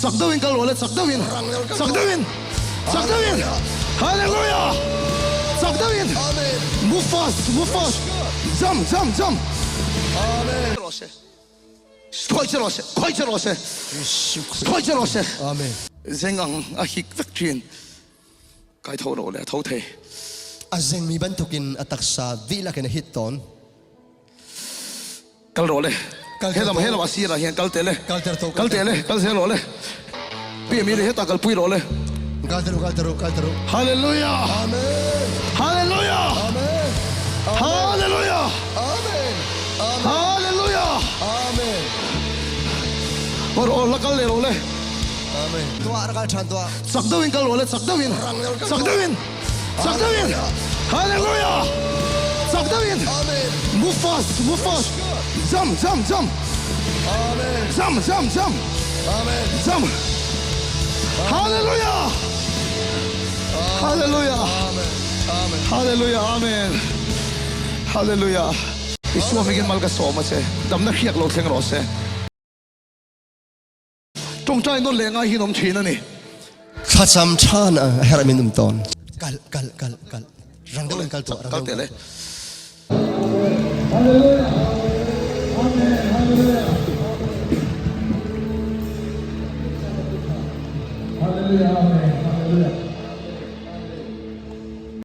Chak deuhin kal rawh le, chak deuhin, chak deuhin, chak deuhin. Hallelujah! Chak deuhin. Move fast, move fast. Jump, jump, jump. Rawh se. Khawi che rawh se, khawi che rawh se. Khawi che rawh se. Zeng ang a hik vek thin. Kai tho rawh le, a tho thei. A zengmi bantukin a taksa dihlak in a hit tawn. Kal rawh le. Helam helam a sirah hian kal teh le. Kal teh le, kal zel rawh le. Pi mi le hetah kalpui rawh le. Kal teh ru, kal teh ru, kal teh ru. Hallelujah. Amen. Hallelujah. Amen. Hallelujah. Amen. Amen. Hallelujah. Amen. Or or la kal leh rawh le. Amen. Tuah rak al ṭhan tuah. Chak deuhin kal rawh le, chak deuhin. Chak deuhin. Chak deuhin. Hallelujah. Chak deuhin. Amen. Move fast, move fast. Jump, jump, jump. Amen. Jump, jump, jump. Amen. Jump. Hallelujah. Hallelujah. Amen. Amen. Hallelujah. Amen. Hallelujah. Isua hmingin mal ka sawm a che. Damna hriak lo thleng rawh se. Tawngtai nawn leh ngai hi an awm thin a ni. Thlacam ṭhan a herh min um tawn. Kal kal kal kal rang deuh in kal tuah rang Kal deuh teh in le. kal tuah. Hallelujah. Amen. Hallelujah. Hallelujah. Amen. Hallelujah.